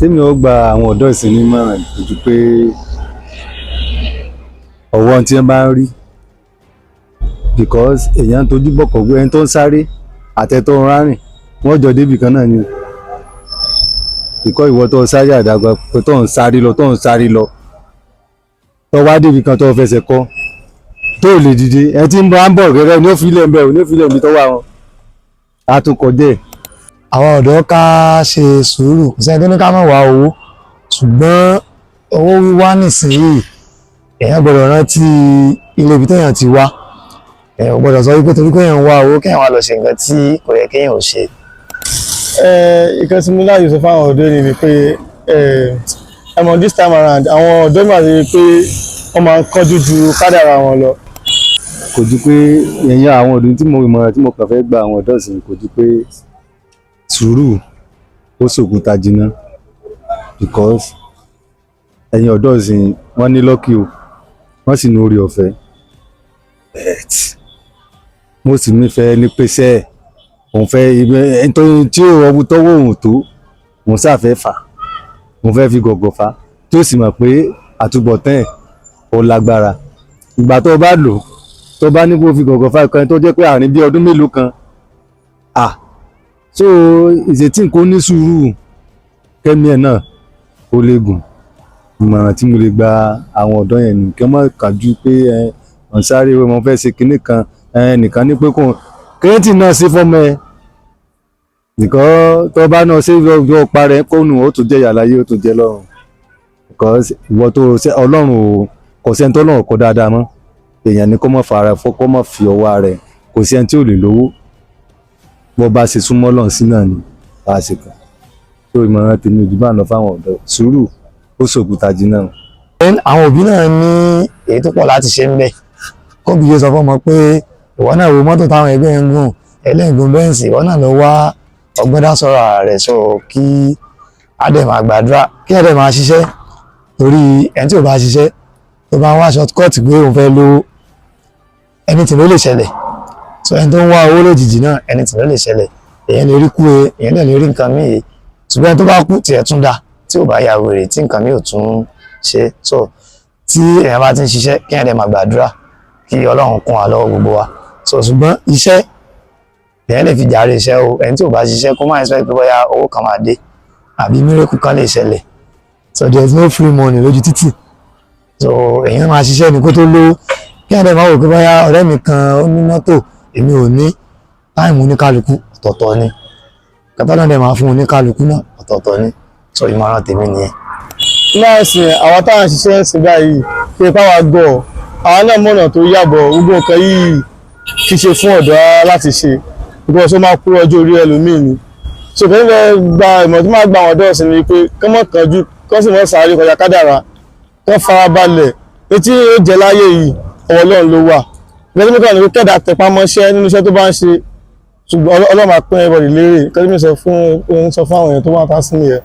Tèmi ó gba àwọn ọ̀dọ́ ìsìn ní ìmọ̀ràn kò ju pé ọwọ́ tí wọ́n bá ń rí, because èèyàn ń tojú bọ̀kọ̀ gbé ẹni tó ń sáré àtẹ tó ń rárìn, wọ́n jọ débì kan náà ni o. Because ìwọ tó ń sáré àdàgbà pé tó ń sáré lọ, tó ń sáré lọ, tó wá débì kan tó fẹsẹ̀ kọ́, tó lè dìde, ẹ tí ń bá ń bọ̀ gẹ́gẹ́ ní ó fi ilẹ̀ ń bẹ̀ ò ní ó fi ilẹ̀ ń bí tó wà wọn á tún kọjá ẹ̀. Àwọn ọ̀dọ́, ká ṣe sùúrù. Kò sẹ́ni tó ní ká má wá owó, ṣùgbọ́n owó wíwá nísìnyìí, èèyàn gbọ́dọ̀ rántí ilé ibi téèyàn ti wá. Èèyàn ò gbọ́dọ̀ sọ wípé torí pé èèyàn ń wá owó, kéèyàn wá lọ ṣe nǹkan tí kò yẹ kéèyàn ò ṣe. Ìkan tí mo láàyò sọ fáwọn ọ̀dọ́ ni pé ẹ mọ̀, this time around, àwọn ọ̀dọ́ máa rí i pé wọ́n máa ń kánjú ju kádàrá wọn lọ. Kò ju pé ẹ̀yin àwọn ọ̀dọ́ tí mo ìmọ̀ràn tí mo kàn fẹ́ gba àwọn ọ̀dọ́ sí, kò ju pé sùúrù ó sòkúta jiná, because ẹ̀yin ọ̀dọ́ ìsìn, wọ́n ní luck o, wọ́n sì ní orí ọ̀fẹ́, but mo sì nífẹ̀ẹ́ ní pèsè òun fẹ́ ẹni tó tí ó rọwú tọ́wọ́ òun tó òun sáfẹ́ fà, òun fẹ́ fi gọ̀gọ̀ fà, tí ó sì mọ̀ pé àtúbọ̀tán ẹ̀ ó lágbára. Ìgbà tó o bá lò, tó bá ní kó fi gọ̀gọ̀ fà kan, tó jẹ́ pé àárín bí ọdún mélòó kan, ah, so ìṣètì nǹkan ní sùúrù kẹ́mi ẹ̀ náà ó lè gùn. Ìmọ̀ràn tí mo lè gba àwọn ọ̀dọ́ yẹn nù, kí wọ́n má kánjú pé ẹ wọ́n sáré, wọ́n fẹ́ ṣe kinní kan, ẹ nìkan ní pé kò kẹ́hìntì náà ṣe fọ́mọ ẹ nìkan. Tó bá náà ṣe yọ parẹ́ kónú, ó tún jẹ́ ìyà láyé, ó tún jẹ́ lọ́run, because ìwọ tó ṣe Ọlọ́run ò kò sẹ́ni tó lọ́run kọ́ dáadáa mọ́. Èèyàn ní kó má fara fọ́, kó má fi ọwọ́ rẹ̀. Kò sí ẹni tí ò lè lówó. Bó bá ṣe súnmọ́ Ọlọ́run sí náà ni bá a ṣe kàn. So ìmọ̀ràn tèmi ò jù bá ń lọ fáwọn ọ̀dọ́: sùúrù ó sòkúta jiná. Then àwọn òbí náà ní èyí tó pọ̀ láti ṣe ń bẹ̀. Kóbi yóò sọ fọ́mọ pé ìwọ náà wo mọ́tò táwọn ẹgbẹ́ ń gùn, ẹlẹ́gùn Benz, ìwọ náà lọ wá ọgbọ́n dá sọ̀rọ̀ ara rẹ̀ sọ, kí á dẹ̀ máa gbàdúrà, kí á dẹ̀ máa ṣiṣẹ́, torí ẹni tí ò bá ṣiṣẹ́, tó bá ń wá short cut pé òun fẹ́ lówó, anything ló lè ṣẹlẹ̀. So ẹni tó ń wá owó lójijì náà, anything ló lè ṣẹlẹ̀. Èèyàn lè rí kú e, èèyàn lè rí nǹkan míì, ṣùgbọ́n ẹni tó bá kú, tiẹ̀ tún dá tí ò bá ya wèrè, tí nǹkan míì ò tún ṣe. So tí èèyàn bá ti ń ṣiṣẹ́, kí èèyàn dẹ̀ máa gbàdúrà kí Ọlọ́run kún wa lọ́wọ́ gbogbo wa. So ṣùgbọ́n iṣẹ́, èèyàn lè fi jàre iṣẹ́ o. Ẹni tí ò bá ṣiṣẹ́, kó má expect pé bóyá owó kan máa dé àbí miracle kan lè ṣẹlẹ̀. So there is no free money lójú títì. So èèyàn máa ṣiṣẹ́ ní kó tó lówó. Kí èèyàn dẹ̀ máa wò pé bóyá ọ̀rẹ́ mi kan ó ní mọ́tò, èmi ò ní. Time oníkálukú ọ̀tọ̀ọ̀tọ̀ ni, kẹtọ́ náà dẹ̀ máa fún oníkálukú náà ọ̀tọ̀ọ̀tọ̀ ni. So ìmọ̀ràn tèmi nìyẹn. Náà sì àwọn táwọn ṣiṣẹ́ ń sìn báyìí, kí ipá wa gọ̀, àwọn náà mọ̀nà tó yàbọ̀. Gbogbo nǹkan yìí kì í ṣe fún ọ̀dọ́ láti ṣe, because ó máa kú ọjọ́ orí ẹlòmíì ni. So kò ní fẹ́ gba ìmọ̀ tó máa gba àwọn ọ̀dọ́ sí ni pé kán mọ̀ kánjú, kán sì mọ̀ sáré kọjá kádàrá, kán farabalẹ̀. Etí ó jẹ láyé yìí, ọwọ́ Ọlọ́run ló wà. Ìgbésẹ̀ mi kàn ní pé kẹ́dà tẹpá mọ́ṣẹ́ nínú iṣẹ́ tó bá ń ṣe, ṣùgbọ́n Ọlọ́run máa pín everybody lérè. Kẹ́lí mi sọ fún àwọn èèyàn tó wà tá sí nìyẹn.